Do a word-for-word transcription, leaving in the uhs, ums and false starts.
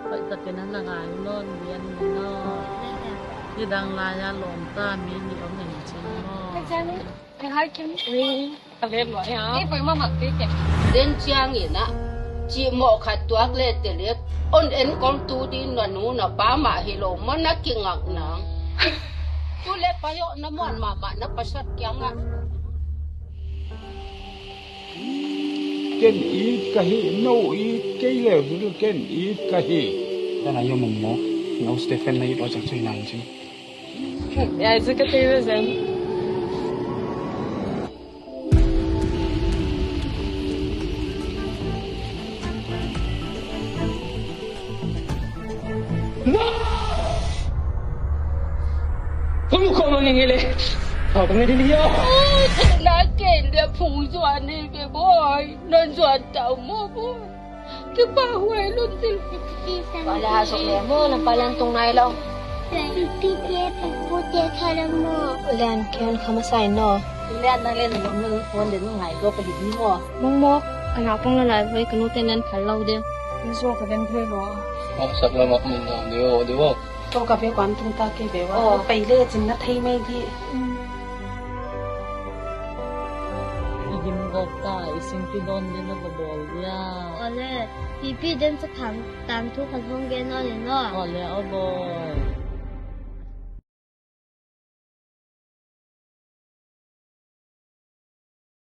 Pai ta kena na ngai non bian ni no. Ni dang lai a lom ta mi ni om ni chin no. Hai kim. Ka lem lo ya. Ei, poi mama te ke. Den chiang in a. Chi mo khat tuak le te le. On en kol tu di na nu na pa mah hilou maw na kingak nang. Tu le pa yo na muan mama na pasat kiang a. Ken it ka hi, nou it kei le bil ken it ka hi. Tana yo mong mo, nou Stephen na it o chak chui nang chin. Ya, it's a good thing, isn't it? Kamu kau mangingile. Kau kami di dia. Na ken dia phung zuan ni ke boy. Nan zuan tau mo boy. Kipahuai lun til. Wala hasuk le mo, na palan tung nai lo. Pipi te, pipu te khala mo. Lian kian kama sai no. Lian na len mo, mo, wan den ngai lo pa di mo. Mong mo, ka na pong la lai vai ka nu te nan phal lo de. Ni so ka den thei lo. Oh, sak la mak mun na, de o, de o. To ka be kwan tung ta ke be wa. Oh. Pai le chin na thei mai di. I gim gok ta, i sing pi don den na ba bol dia. Ole, pipi den sa khang tang thu kan hong gen no le no. Ole, o boy.